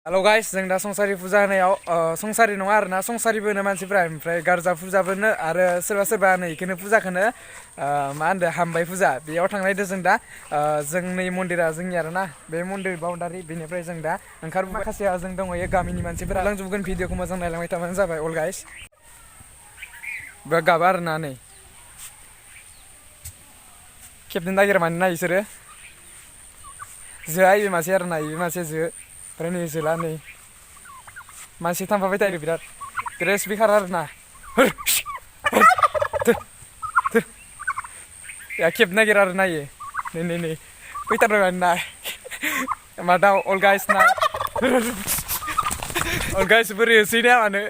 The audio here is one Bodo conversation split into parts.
Halo guys, जों दा संसारि फुजा होनायाव संसारि नङा आरोना संसारिबो होनो मानसिफ्रा ओमफ्राय गारजा फुजाबो होनो आरो सोरबा सोरबा नै इखोनो फुजाखौनो मा होनदो हामबाय फुजा बेयाव थांनायदो जों दा जोंनि मन्दिरा जोंनि आरोना बे मन्दिर बाउन्डारि बेनिफ्राय जों दा ओंखार माखासेया जों दंहैयो गामिनि मानसिफोरा लांजोबगोन भिडिअखौ मोजां नायलांबाय थाबानो जाबाय अल गाइस गाबा आरोना नै खेबनो नागिरा मानोना इसोरो जोआ इबे मासे आरोना इबे मासे जो ओमफ्राय नै जोला नै मानसि थांफाबाय थायो बिराद ग्रेस बिखार आरोना खेबनो नागिरा आरोना इयो नै फैथारबाय मानोना मा दा अल गाइस ना अल गाइस बोरै होसोयोना मानो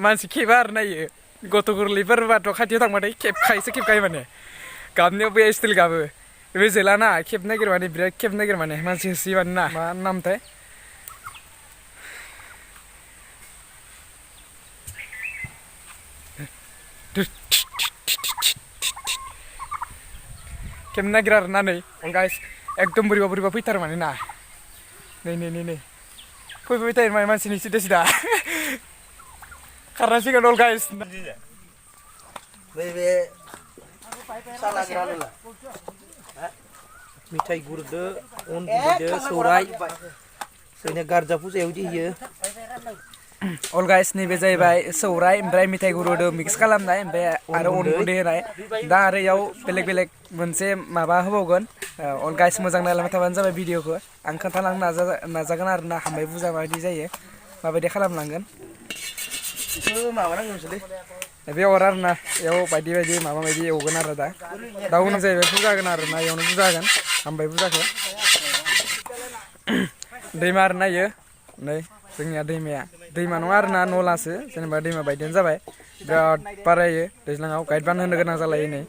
मानसि खेबा आरोना इयो गथ' गोरलैफोरबाथ' खाथियाव थांबाथाय खेबखायो माने गाबनायाव बे स्टिल गाबो बे जोलाना खेबनो नागिरो माने बिराद खेबनो नागिरो माने मानसि होसोयो मानोना मा नामथाय खेबनो नागिरा आरोना नै गाइस एकदम बोरैबा फैथारो माने ना नै फैबाय थायो माने मानसिनि सिदा खारनांसिगोन अल गाइस मिथाइ गुरदो अन गुन्दैदो सौराय जोंना गारजा फुजायाव बिदि होयो अल गाइस नैबे जाहैबाय सौराय ओमफ्राय मिथाइ गुरुदो मिक्स खालामनाय ओमफ्राय आरो अन गुन्दै होनाय दा आरो इयाव बेलेग मोनसे माबा होबावगोन अल गाइस मोजां नायलांबाय थाबानो जाबाय भिडिअखौ आं खोन्थालांनो नाजागोन आरोना हामबाय फुजा माबायदि जायो माबायदि खालामलांगोन बे अर आरोना इयाव बायदि माबा बायदि एवगोन आरो दा उनाव जाहैबाय फुजा होगोन आरोना इयावनो फुजा होगोन हामबाय फुजाखौ दैमा आरोना इयो नै जोंनिया दैमा नङा आरोना नलासो जेनेबा दैमा बायदियानो जाबाय बिराद बारायो दैज्लाङाव गाइड बान होनो गोनां जालायो नै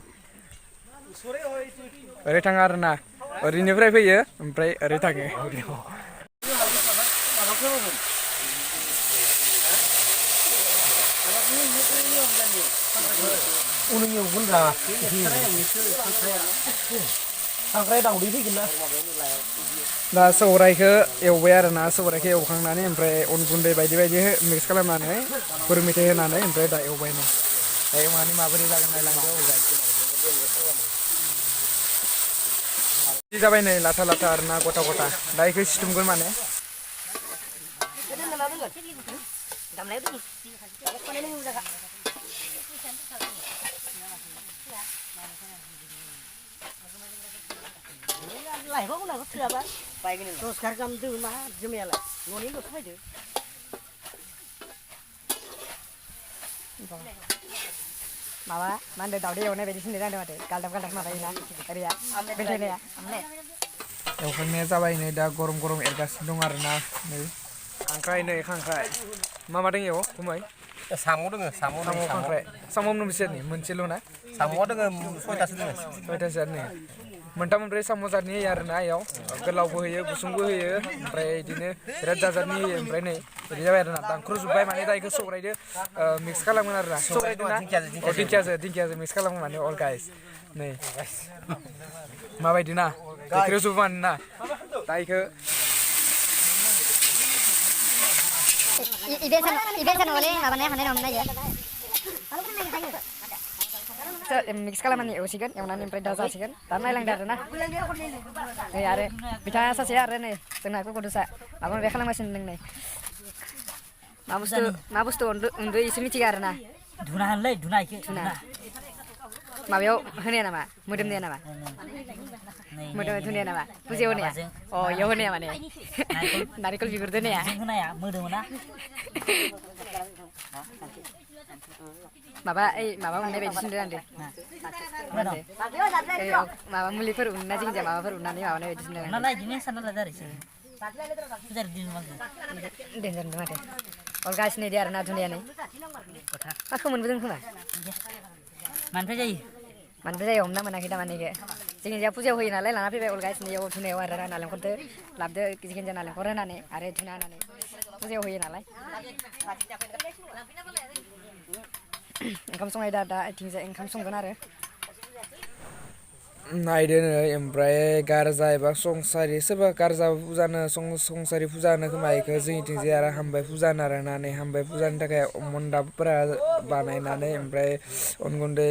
ओरै थाङा आरोना ओरैनिफ्राय फैयो ओमफ्राय ओरै थाङो दा सौरायखौ एवबाय आरोना सौरायखौ एवखांनानै ओमफ्राय अन गुन्दै बायदि मिक्स खालामनानै गुर मेथाइ होनानै ओमफ्राय दा एवबाय नै दा एवनानै माबोरै जागोन नायलांदो बिदि जाबाय नै लाथा आरोना गथा दा इखौ सिथुमगोन माने माबा मा होनदों दावदै एवनाय बायदि सिन्देर जादों माथो गालदाब माबायोना ओरैया बेलथायनाया एवखांनाया जाबाय नै दा गरम एरगासिनो दं आरोना नै खांख्राइ मा दङ एव गुमै साम' दोङो खांख्राइ साम' मोनबेसे मोनसेल' ना साम'आ दोङो 6थासो दोङो 6थासो आरो मोनथाम मोनब्रै साम' जातनि होयो आरोना इयाव गोलावबो होयो गुसुंबो होयो ओमफ्राय बिदिनो बिराद जातनि होयो ओमफ्राय नै बिदि जाबाय आरोना दानख्रुजोब्बाय माने दा इखौ सौरायदो मिक्स खालामगोन आरोना सौरायदो ना दिंखियाजों मिक्स खालामो माने अल गाइस नै माबायदि ना देख्रेबजोबो माने ना दा इखौ मिक्स खालामनानै एवसिगोन एवनानै ओमफ्राय दा जासिगोन दा नायलांदो आरोना नै आरो बिथाङा सासे आरो नै जोंना गथ'सा माबा माबि खालामगासिनो दं नै मा बुस्थु उन्दो एसे मिथिगो आरोना धुना होनलै धुना माबायाव होनाया नामा मोदोमनाया नामा मोदोमनाय धुनाया नामा फुजायाव होनाया अ इयाव होनाया माने नारिखल बिगुरदो होनाया मोदोमोना माबा उननाय बायदि सिनदो आंदो माबा मुलिफोर उनना जिखिजाया माबाफोर उननानै माबानाय बायदि सिनदो नालाय इदिनो सानना लादो देनजार माथो अल गासिनो इदि आरोना धुनायानो मा खोमोनबोदों खोमा मानिफ्राय जायो हमना मोनाखै दामाने इखो जोंनि जा फुजायाव होयो नालाय लाना फैबाय अल गासिनो इयाव धुनायाव आरो नालेंखरदो लाबदो जिखिजाया नालेंखर होनानै आरो धुना होनानै फुजायाव होयो नालाय ओंखाम संनाय दा इथिंजाय ओंखाम संगोन आरो नायदो नै ओमफ्राय गारजा एबा संसारि सोरबा गारजा फुजानो संसारि फुजा होनो खोमा इखो जोंनिथिंजाय आरो हामबाय फुजा होनो आरोना नै हामबाय फुजानि थाखाय मन्दाबफोरा बानायनानै ओमफ्राय अन गुन्दै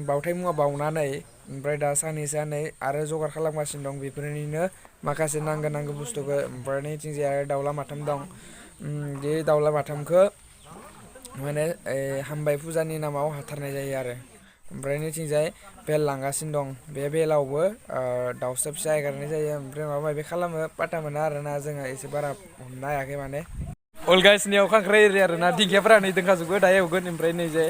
बावथाय मुवा बावनानै ओमफ्राय दा साननै आरो जगार खालामगासिनो दं बेफोरनिनो माखासे नांगौ बुस्थुखौ ओमफ्राय नैथिंजाय आरो दाउला माथाम दं बे दाउला माथामखौ माने हामबाय फुजानि नामाव हाथारनाय जायो आरो ओमफ्राय नैथिंजाय बेल लांगासिनो दं बे बेलावबो दाउसा फिसा एगारनाय जायो ओमफ्राय माबा माबि खालामो पात्ता मोना आरोना जोङो एसे बारा हमनो हायाखै माने अलगासिनियाव खांख्राइ एरि आरोना दिंखियाफोरा नै दोंखाजोबो दा एवगोन ओमफ्राय नै जे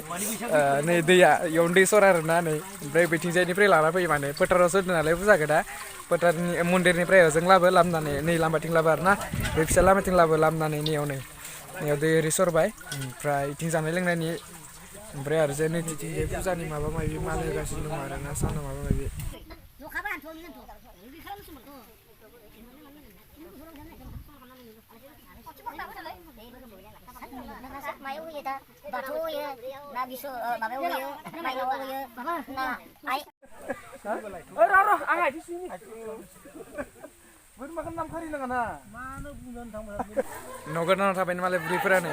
नै दैया इयावनो दै सर आरोना नै ओमफ्राय बैथिंजायनिफ्राय लाना फैयो माने फोथारावसो होदों नालाय फुजाखौ दा फोथारनि मन्दिरनिफ्राय ओजों लाबो नै लामाथिं लाबो आरोना बे फिसा लामाथिं लाबोनानै नैयाव दै ओरै सरबाय ओमफ्राय इथिं जानाय लोंनायनि ओमफ्राय आरो जे नैथिंजाय फुजानि माबा माबि माल होगासिनो दं आरोना सानाव माबा माबि मायाव होयो दा बाथौ होयो ना बिसो माबायाव होयो माइनावआव होयो ना आइ आं आइथिंनि बोरमा नाम खारि नाङा ना मानो बुंनानै थांबाय नगरनाव थाबायनो मालाय बुरैफोरानो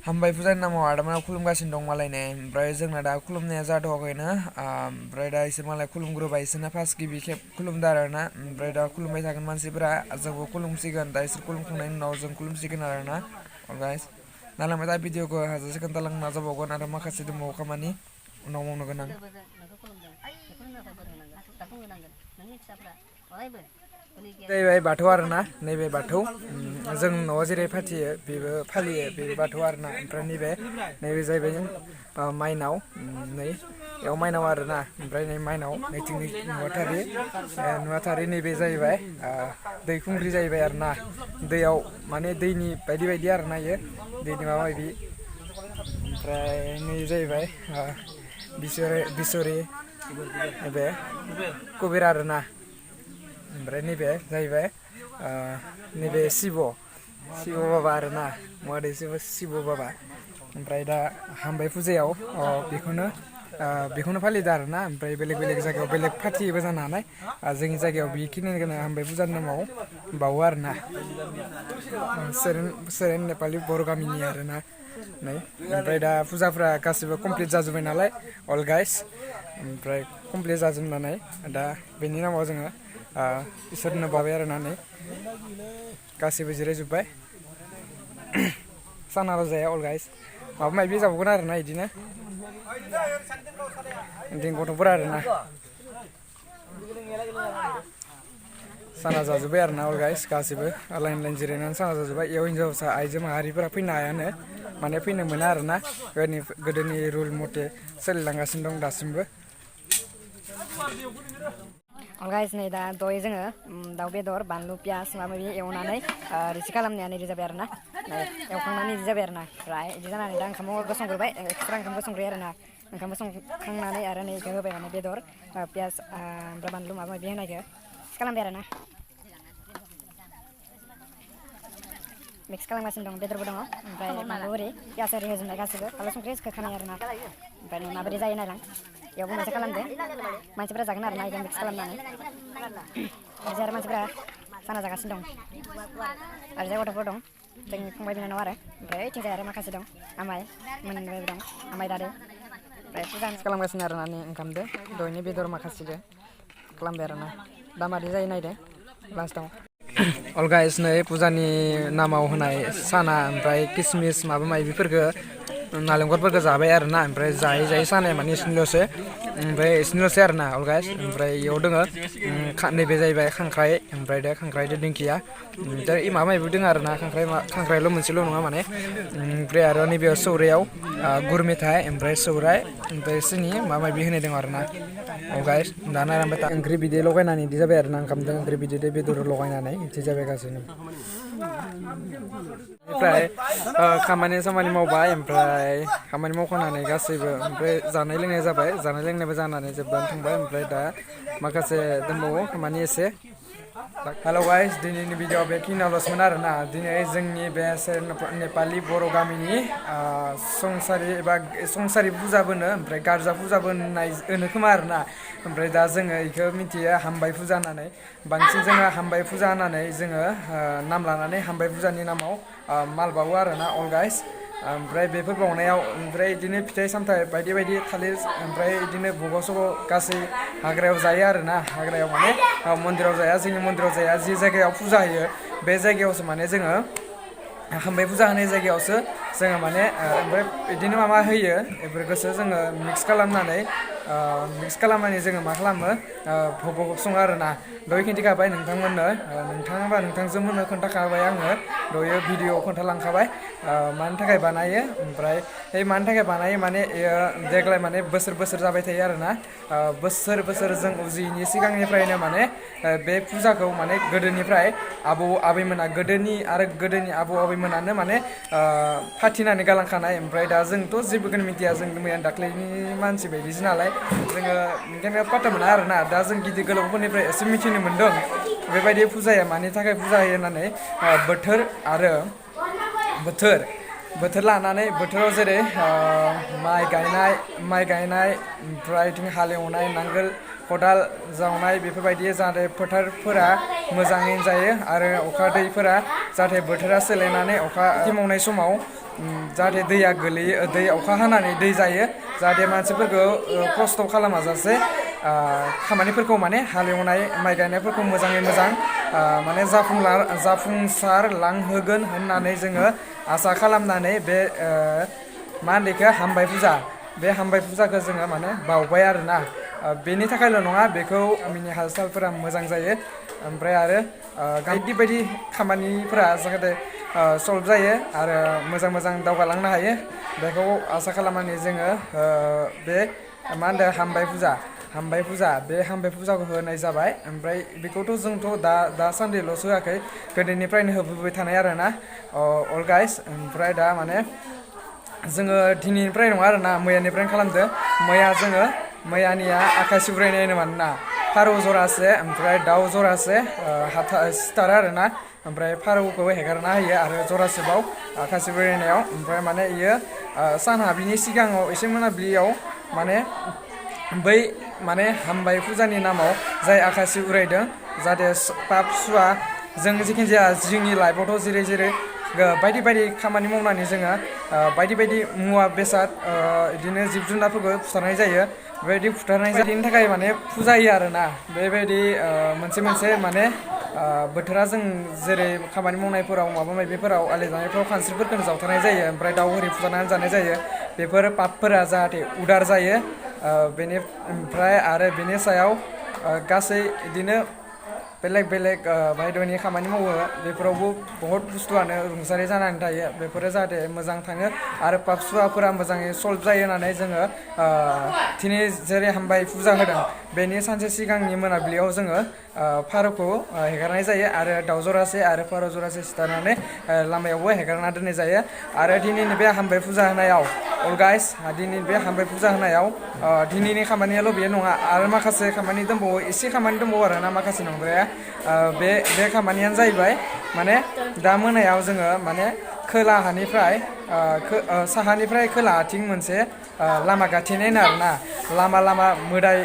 हामबाय फुजानि नामाव आदामोना खुलुमगासिनो दं मालायनो ओमफ्राय जोंना दा खुलुमनाया जाथ'वाखैनो ओमफ्राय दा इसोर मालाय खुलुमग्रोबाय इसोरना फार्स्ट गिबि खेब खुलुमदों आरोना ओमफ्राय दा खुलुमबाय थागोन मानसिफोरा जोंबो खुलुमसिगोन दा इसोर खुलुमखांनायनि उनाव जों खुलुमसिगोन आरोना गाइस नालांबाय दा भिडिअखौ हाजासे खोन्थालांनो नाजाबावगोन आरो माखासे दंबावो खामानि उनाव मावनो गोनां जाहैबाय बाथौ आरोना नैबे बाथौ जों न'आव जेरै फालियो बेबो बाथौ आरोना ओमफ्राय नैबे जाहैबाय माइनाव नै बेयाव माइनाव आरोना ओमफ्राय नै माइनाव नैथिंनि नुवाथारि नैबे जाहैबाय दैखुंग्रि जाहैबाय आरोना दैयाव माने दैनि बायदि आरोना इयो दैनि माबा माबि ओमफ्राय नै जाहैबाय बिसरि नैबे कुबेर आरोना ओमफ्राय नैबे जाहैबाय नैबे शिब बाबा आरोना महादेव शिब बाबा ओमफ्राय दा हामबाय फुजायाव बेखौनो फालिदों आरोना ओमफ्राय बेलेग जायगायाव बेलेग फाथियोबो जानो हानाय जोंनि जायगायाव बेखिनिखौनो हामबाय फुजानि नामाव बावो आरोना सोरेन नेपालि बर' गामिनि आरोना नै ओमफ्राय दा फुजाफ्रा गासिबो कमप्लिट जाजोब्बाय नालाय अल गाइस ओमफ्राय कमप्लिट जाजोबनानै दा बेनि नामाव जोङो इसोरनो बाबाय आरोना नै गासिबो जिरायजोब्बाय सानाल' जाया अल गाइस माबा माबि जाबावगोन आरोना बिदिनो गथ'फोरा आरोना साना जाजोब्बाय आरोना अल गाइस गासिबो लाइन जिरायनानै साना जाजोब्बाय इयाव हिन्जावसा आइजो माहारिफोरा फैनो हायानो माने फैनो मोना आरोना गोदोनि रुल मथे सोलिलांगासिनो दं दासिमबो गाइस नै दा दय जोङो दाउ बेदर बानलु पियास माबा माबि एवनानै रिसि खालामनाया नै जाबाय आरोना एवखांनानै इदि जाबाय आरोना ओमफ्राय इदि जानानै दा ओंखामखौ संग्रोबाय एक्सट्रा ओंखामखौ संग्रोयो आरोना ओंखामखौ संखांनानै आरो नै इखौ होबाय माने बेदर पियास ओमफ्राय बानलु माबा माबि होनायखौ खालामबाय आरोना मिक्स खालामगासिनो दं बेदरबो दङ ओमफ्राय बानलु ओरै पियास ओरै होजोबनाय गासिबो फानलु संख्रि होखानाय आरोना ओमफ्राय माबायदि जायो नायलां बेयावबो मोनसे खालामदो मानसिफोरा जागोन आरोना इखौ मिक्स खालामनानै ओरैजाय आरो मानसिफोरा साना जागासिनो दं ओरैजाय गथ'फोर दं जोंनि फंबाय बिनानाव आरो ओमफ्राय ओइथिंजाय आरो माखासे दं आमाइ मोननैबो दं आमाइ दादै ओमफ्राय फुजा खालामगासिनो आरोना ओंखामदो दयनि बेदर माखासेदो खालामबाय आरोना दा मादै जायो नायदो लास्टाव अल गाइस नै फुजानि नामाव होनाय साना ओमफ्राय किसमिस माबा माबिफोरखौ नालेंखरफोरखौ जाबाय आरोना ओमफ्राय जायै सानाया माने इसिनिल'सै आरोना अल गाइस ओमफ्राय इयाव दोङो नैबे जाहैबाय खांख्राइ ओमफ्राय दा खांख्राइजों दिंखिया ओमफ्राय माबा माबि दोङो आरोना खांख्राइल' मोनसेल' नङा माने ओमफ्राय आरो नैबेयाव सौरायाव गुर मेथाइ ओमफ्राय सौराइ ओमफ्राय सिनि माबा माबि होनाय दं आरोना अल गाइस दाना ओमफ्राय ओंख्रि बिदै लगायनानै इदि जाबाय आरोना ओंखामजों ओंख्रि बिदैजों बेदर लगायनानै इदि जाबाय गासैनो ओमफ्राय खामानि मावबाय ओमफ्राय खामानि मावखांनानै गासैबो ओमफ्राय जानाय लोंनाय जाबाय जानाय लोंनायबो जानानै जोबनानै थांबाय ओमफ्राय दा माखासे दंबावो खामानि एसे हेलो गाइस दिनैनि भिडिअ बेखिनियावल'सोमोन आरोना दिनै जोंनि बे नेपालि बर' गामिनि संसारि एबा संसारि फुजाबोनो ओमफ्राय गारजा फुजाबो होनो खोमा आरोना ओमफ्राय दा जोङो इखौ मिथियो हामबाय फुजा होननानै बांसिन जोङो हामबाय फुजा होननानै जोङो नाम लानानै हामबाय फुजानि नामाव माल बावो आरोना अल गाइस ओमफ्राय बेफोर बावनायाव ओमफ्राय बिदिनो फिथाइ सामथाइ बायदि बायदि थालिर ओमफ्राय बिदिनो भग' सग' गासै हाग्रायाव जायो आरोना हाग्रायाव माने मन्दिराव जाया जोंनि मन्दिराव जाया जि जायगायाव फुजा होयो बे जायगायावसो माने जोङो हामबाय फुजा होनाय जायगायावसो जोङो माने ओमफ्राय बिदिनो माबा होयो बेफोरखौसो जोङो मिक्स खालामनानै जोङो मा खालामो भग' सङो आरोना दहाय खिन्थिखाबाय नोंथांमोननो नोंथांजोंमोननो खोन्थाखाबाय आङो दहाय भिडिअ खोन्थालांखाबाय मानि थाखाय बानायो ओमफ्राय मानि थाखाय बानायो माने देग्लाय माने बोसोर जाबाय थायो आरोना बोसोर जों उजियैनि सिगांनिफ्रायनो माने बे फुजाखौ माने गोदोनिफ्राय आबौ आबैमोना गोदोनि आबौ आबैमोनानो माने फाथिनानै गालांखानाय ओमफ्राय दा जोंथ' जेबोखौनो मिथिया जों मैया दाख्लैनि मानसि बायदिसो नालाय जोङो ओंखायनो पात्ता मोना आरोना दा जों गिदिर गोलावफोरनिफ्राय एसे मिथिनो मोन्दों बेबायदि फुजाया मानि थाखाय फुजा होयो होननानै बोथोर लानानै बोथोराव जेरै माइ गायनाय ओमफ्राय बिथिं हालेवनाय नांगोल खदाल जावनाय बेफोरबायदि जाहाथे फोथारफोरा मोजाङैनो जायो आरो अखा दैफोरा जाहाथे बोथोरा सोलायनानै अखा मावनाय समाव जाहाथे दैया गोलैयो अखा हानानै दै जायो जाहाथे मानसिफोरखौ खस्थ' खालामाजासे खामानिफोरखौ माने हालेवनाय माइ गायनायफोरखौ मोजाङै मोजां माने जाफुंसारलांहोगोन होननानै जोङो आसा खालामनानै बे मा होनो बेखौ हामबाय फुजा बे हामबाय फुजाखौ जोङो माने बावबाय आरोना बेनि थाखायल' नङा बेखौ गामिनि हाल सालफोरा मोजां जायो ओमफ्राय आरो बायदि खामानिफोरा जाहाथे सल्भ जायो आरो मोजां दावगालांनो हायो बेखौ आसा खालामनानै जोङो बे मा होनदों हामबाय फुजा बे हामबाय फुजाखौ होनाय जाबाय ओमफ्राय बेखौथ' जोंथ' दासान्दिल'सो होआखै गोदोनिफ्रायनो होबोबाय थानाय आरोना अल गाइस ओमफ्राय दा माने जोङो दिनैनिफ्राय नङा आरोना मैयानिफ्रायनो खालामदो मैयानिया आखाइ सुग्रायनाय होनोमोन ना फारौ जरासे ओमफ्राय दाउ जरासे सिथारो आरोना ओमफ्राय फारौखौ हेगारना होयो आरो जरासेबाव आखाइ सुग्रायनायाव ओमफ्राय माने इयो सान हाबिनि सिगाङाव एसे मोनाबिलियाव माने बै माने हामबाय फुजानि नामाव जाय आखाइ उरायदों जाहाथे पाप सुवा जों जिखुनु जाया जोंनि लाइफआवथ' जेरै बायदि खामानि मावनानै जोङो बायदि मुवा बेसाद बिदिनो जिब जुनारफोरखौ फुथारनाय जायो बेबायदि फुथारनाय जायनि थाखाय माने फुजायो आरोना बेबायदि मोनसे माने बोथोरा जों जेरै खामानि मावनायफोराव माबा माबिफोराव आलि जानायफोराव खानस्रिफोरखौनो जावथारनाय जायो ओमफ्राय दाउ होरि फुथारनानै जानाय जायो बेफोर पापफोरा जाहाथे उदार जायो ओमफ्राय आरो बेनि सायाव गासै बिदिनो बेलेग बायद'नि खामानि मावो बेफोरावबो बहुत बुस्थुआनो रुंसारि जानानै थायो बेफोरो जाहाथे मोजां थाङो आरो पाप सुवाफोरा मोजाङै सल्भ जायो होननानै जोङो दिनै जेरै हामबाय फुजा होदों बेनि सानसे सिगांनि मोनाबिलियाव जोङो फारौखौ हेगारनाय जायो आरो दाउ जरासे आरो फारौ जरासे सिथारनानै लामायावबो हेगारना दोननाय जायो आरो दिनैनि बे हामबाय फुजा होनायाव अल गाइस दिनैनि बे हामबाय फुजा होनायाव दिनैनि खामानियाल' बेयो नङा आरो माखासे खामानि दंबावो एसे खामानि दंबावो आरोना माखासे नंद्राया बे खामानियानो जाहैबाय माने दा मोनायाव जोङो माने साहानिफ्राय खोलाहाथिं मोनसे लामा गाथेनाय आरोना लामा मोदाय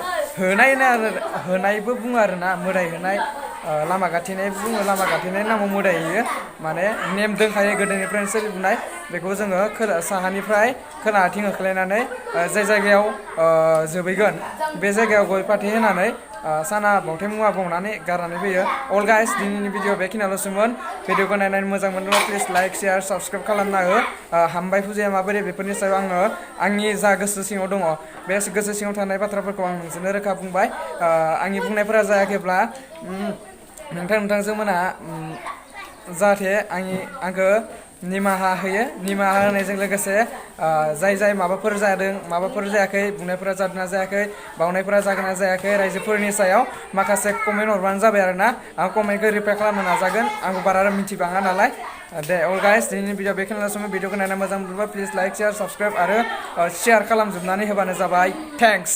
होनायबो बुङो आरोना मोदाय होनाय लामा गाथेनाय बुङो लामा गाथेनायनि नामाव मोदाय होयो माने नेम दंखायो गोदोनिफ्रायनो सोलिबोनाय बेखौ जोङो साहानिफ्राय खोलाहाथिं होख्लायनानै जाय जायगायाव जोबहैगोन बे जायगायाव गय फाथै होनानै साना बावथाय मुवा बावनानै गारनानै फैयो अल गाइस दिनैनि भिडिअ बेखिनियाल'सोमोन भिडिअखौ नायनानै मोजां मोनोब्ला प्लिज लाइक शेयार साबस्क्राइब खालामना हो हामबाय फुजाया माबोरै बेफोरनि सायाव आङो आंनि जा गोसो सिङाव दङ बे गोसो सिङाव थानाय बाथ्राफोरखौ आं नोंसोरनो रोखा बुंबाय आंनि बुंनायफोरा जायाखैब्ला नोंथांजों मोना जाहाथे आंखौ निमाहा होनायजों लोगोसे जाय माबाफोर जादों माबाफोर जायाखै बुंनायफोरा जादोंना जायाखै बावनायफोरा जागोन ना जायाखै रायजोफोरनि सायाव माखासे कमेन्ट हरबानो जाबाय आरोना आं कमेन्टखौ रिप्लाइ खालामनो नाजागोन आंबो बारा मिथिबाङा नालाय दे अल गाइस दिनैनि भिडिअ बेखिनियावसोमोन भिडिअखौ नायना मोजां मोनोबा प्लिज लाइक शेयार साबस्क्राइब आरो शेयार खालामजोबनानै होबानो जाबाय थेंक्स